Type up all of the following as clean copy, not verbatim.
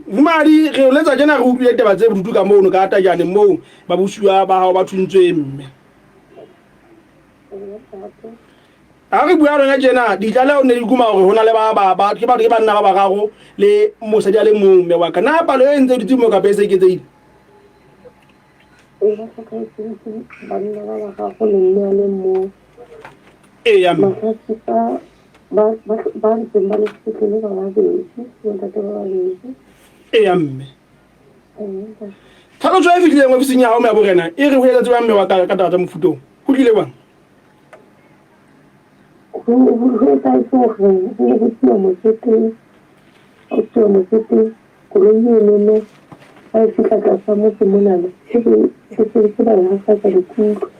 Mofumahadi, re o letsa tjena re utlwile taba tse bodutu ka mono ka Tajane moo babusuwa ba hao ba thuntsweng mme. Ha re bua lona tjena, ditlaleho ne di kuma hore ho na le ba ba ba ke batho ke banna ba bararo le mosadi a le mong mme wa ka. Na palo e ntse e dutse moo kapa e se eketsehile? Ba hlokahetseng ke banna ba bararo le mme a le mong. Eya mme. Mahlatsipa ba ba ba ntseng ba le sepetlele ba babedi, bontate ba babedi. Eya mme. Tlhaloso e fihlileng ofising ya hao mme ya borena e re ho etsetse jwang mme wa ka ka taba tsa mofuta oo? Ho tlile jwang? Ho ho etsahetse hore ho ne ho tsuwa mokete, ho tsuwa mokete koloi enono ha e fihla tlasa motse monana ebe e sentse ba e hafatsa dikulo.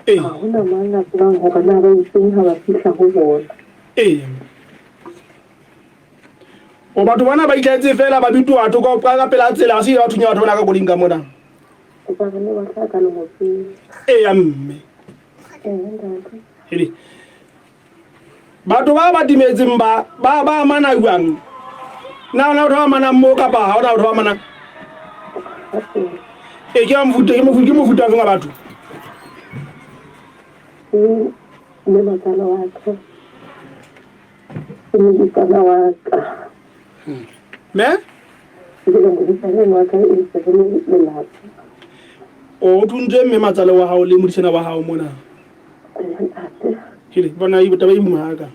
Ee. Ha hona mang a tsebang hore na ba itseng ha ba fihla ho bona. Ee. O batho bana ba itlhaetse fela ba bitoa thoko ka pela tsela, ha se ba thunya batho bana ka koloing ka mona. Ekare ne ba hlaha ka lengopeng. Eya mme. Ee ntate. Hele. Batho ba ba timetseng ba ba ba amana jwang? Na hona batho ba amanang moo kapa ha hona batho ba amanang? Ee ke mofuta ke mofuta ke mofuta ofeng wa batho? Ke mme matsala wa ka. Ke modisana wa ka. Me? Ebile modisaneng wa ka e ntse re le lelapa. O thuntswe mme matsale wa hao le modisana wa hao mona. Ntate. Hele, bona e taba e boima haka.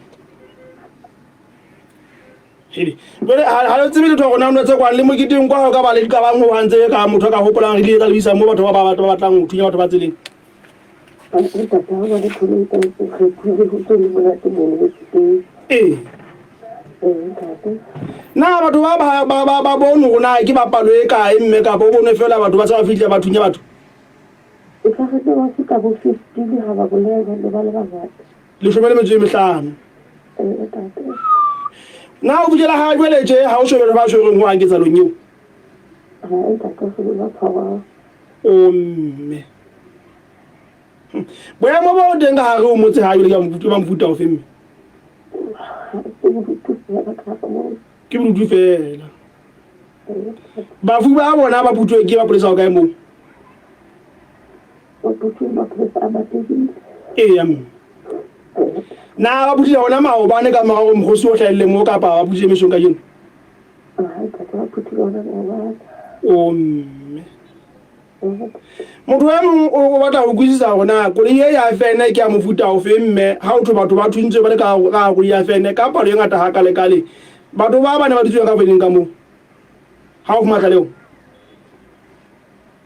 Hele, jwale ha le tsebe letho rona no tse kwang le moketeng kwa ho ka ba le diqabang ho hantse ka motho a ka hopolang re di etsa lebisa mo batho ba ba batho ba batlang ho thunya batho ba tseleng. Ntate ha ba le thole ka kgethile ho tswe le monate mono moketeng. Ee. Ee ntate. Na batho ba ba ba ba ba bone hore na ke ba palo e kae mme kapa o bone fela batho ba se ba fihla ba thunya batho? E ka re ne ba feta bo 15 ha ba bolaya ba ne ba le bangata. 15. Ee ntate. Na o fihlela ha jwale tje ha o so batho ba tshwerweng ho hang ketsahalong eo? Ha ntate re ba tshwarwa. O mme. Boemo bo teng ka hare ho motse ha jwale ke ba mofuta ofe mme? Ke bodutu fela ka hare moo. Ke bodutu fela. Bafu ba bona ba phuthwe ke mapolesa ho kae moo? Ba phuthwe mapolesa a Matebele. Eya mme. Na ba phuthile hona maobane ka mora hore mokgosi o hlahelle moo kapa ba phuthile mesong kajeno? Hai ntate, ba phuthile hona maobane. O mme. Motho e mong o batla ho utlwisisa hore na koloi e ya fene ke ya mofuta ofe mme ha ho thwe batho ba thuntswe ba le ka ka koloi ya fene ka palo e ngata hakalekale batho ba ba ne ba dutse ka feneng ka moo ha o fumana tlaleho.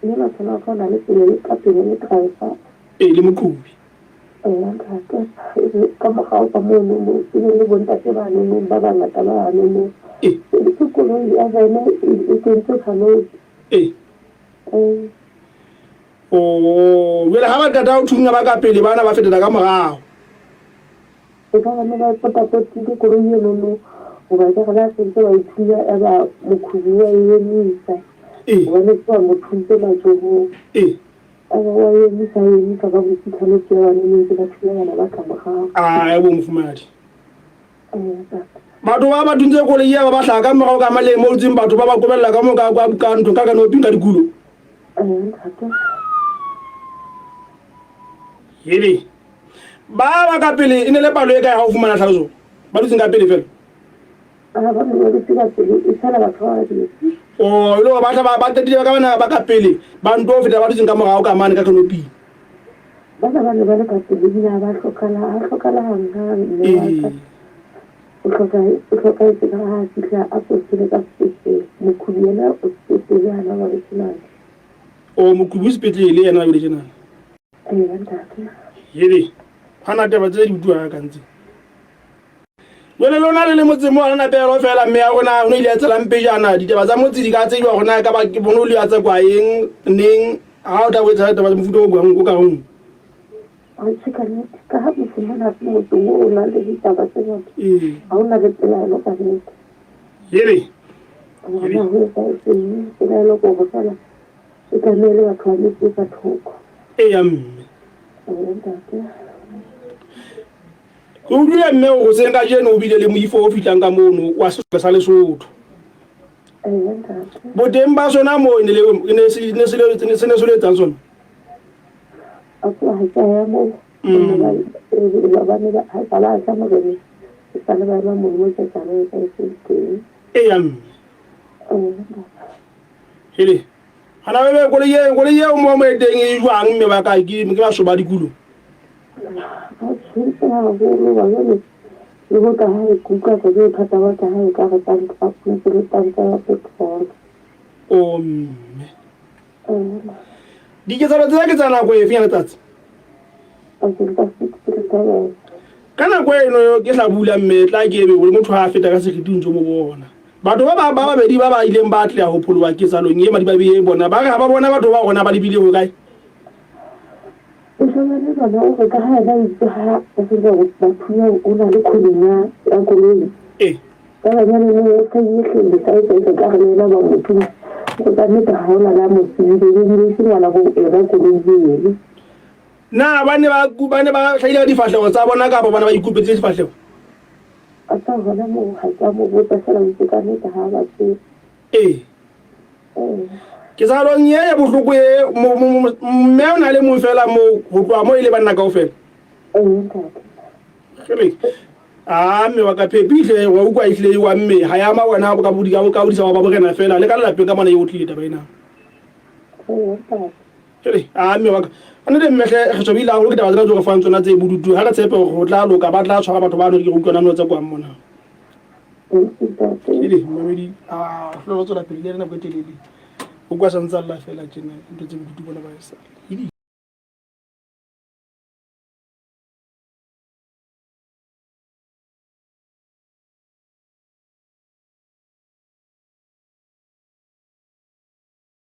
Mme batho ba ka na le pele le ka pele le driver. Ee le moqhobi. Eya ntate, ebe ka morao ka mono mo e be le bontate ba nonong ba bangata ba nonong. Ee. Ke koloi ya bone e kentse canopy. Ee. Ee. Oh, jwale ha ba qeta ho thunya ba ka pele bana ba fetela ka morao. E ka ba ne ba potapotile koloi enono hoba ke re ba sentse ba e thunya ya ba mokhubu wa e emisa. Ee. Hobane ke ba mo thuntse matsohong. Ee. A ba wa e emisa a emisa ba mo fitlha le tšea bane ntse ba thunya bana ba ka morao. Ah, bo mofumahadi. Ee, ntate. Batho ba ba thuntse koloi ya ba ba hlaha ka morao ka maleng mo dutseng batho ba ba kobella ka mo ka ka ka ntho ka canopy ka dikulo. Ee, ntate. Hele. Ba ba ka pele e ne le palo e kae ha o fumana tlhaloso? Ba dutseng ka pele fela. Ba ba ne ba dutse ka pele e fela batho ba babedi. Oh, e le hore ba tla ba ba qetile ka bana ba ka pele ba nto feta ba dutseng ka morao ka mane ka canopy. Bana ba ne ba le ka pele ebile ha ba hlokala ha hlokala hanghang mme wa ka. Ee. O hloka o hlokahetse ka ha a fihla a tsofile ka sepetlele. Mokhubi yena o sepetlele hana jwale tjenana. Oh, mokhubi o sepetlele yena jwale tjenana. Ee ntate. Hele, hana taba tse di utlwa ka ntse. Jwale lona le le motseng mo ha lena pehelo fela mme ya rona ho ne ile ya tselang pejana ditaba tsa motse di ka tsejwa hore na e ka ba ke bone o le ya tsekwa eng neng ha o tla o etsa taba tsa mofuta o buang o ka reng. Atjhe ka nnete ka ha motse mona se motse o o nang le ditaba tse ngata. Ee. Ha o na le pelaelo ka nnete. Hele. Hore na ho etsahetseng pelaelo ke hore fela e tlamehile batho ba metse ka thoko. Eya mme. Ee ntate. Ke utlwile mme hore hoseng kajeno o bile le moifo o fihlang ka mono wa sesole sa Lesotho. Boteng ba sona moo e ne le se ne se ne se le etsang sona. A tloha ha ke ya moo. Ba ne ba ba ba tla moreneng. E sale ba ema mono mo ketsahalo e etsahetseng teng. Eya mme. Hele. Hana bebe koloi e koloi eo mo mo eteng e jwang mme ba ka ke ke masoba a dikulo. Ba tshwentse haholo ba jwale le ho ka ha e kuka ka ke bothata ba ka ha e ka re tanka ba phuntse le tanka ya petrol. O mme. Diketsahalo tsena ke tsa nako efe ya letsatsi? Pakeng tsa 6 le 7. Ka nako eno ke hlabula mme tla ke ebe le motho ha a feta ka seriti o ntso mo bona. Batho ba bang ba babedi ba ba ileng ba atleha ho pholoha ketsahalong e madimabe e bona ba re ha ba bona batho ba rona ba lebile hokae. Moshanyana enwana o re ka ha yena a itse ha ba fetsa ba thunya o na le khoneng ya ya koloi. Ee. Ba banyane le ka e hleng ka etsa etsa ka re le yena ba mo thunya. O ka nnete ha hona la mo tsebile ebile e se ngwana bo yona koloi eno. Na ba ne ba ba ne ba hlahile ka difahleho tsa bona kapa ba ne ba ikopetse difahleho? A tla hona moo ha ke a mo botsa fela o itse ka nnete ha ba tsebe. Ee. Ketsahalong e ya bohloko e mme o na le mong fela moo ho tloha moo e le banna kaofela. Re a mme wa ka phepi hle wa utlwa ehlile e wa mme ha ya ma wena ka bodi ka bodisa ba borena fela le ka lelapeng ka mona e otlile taba ena. Re a mme wa ka nnete mme hle re swabile haholo ke taba tsena tse re fang tsona tse bodutu ha re tshepe hore ho tla loka ba tla tshwara batho bano ke re utlwa nano tse kwang mona. Ele mamedi a hlolo tswela pele le nako e telele o kwa santsa lla fela tjena ntho tse bodutu bona ba e sale.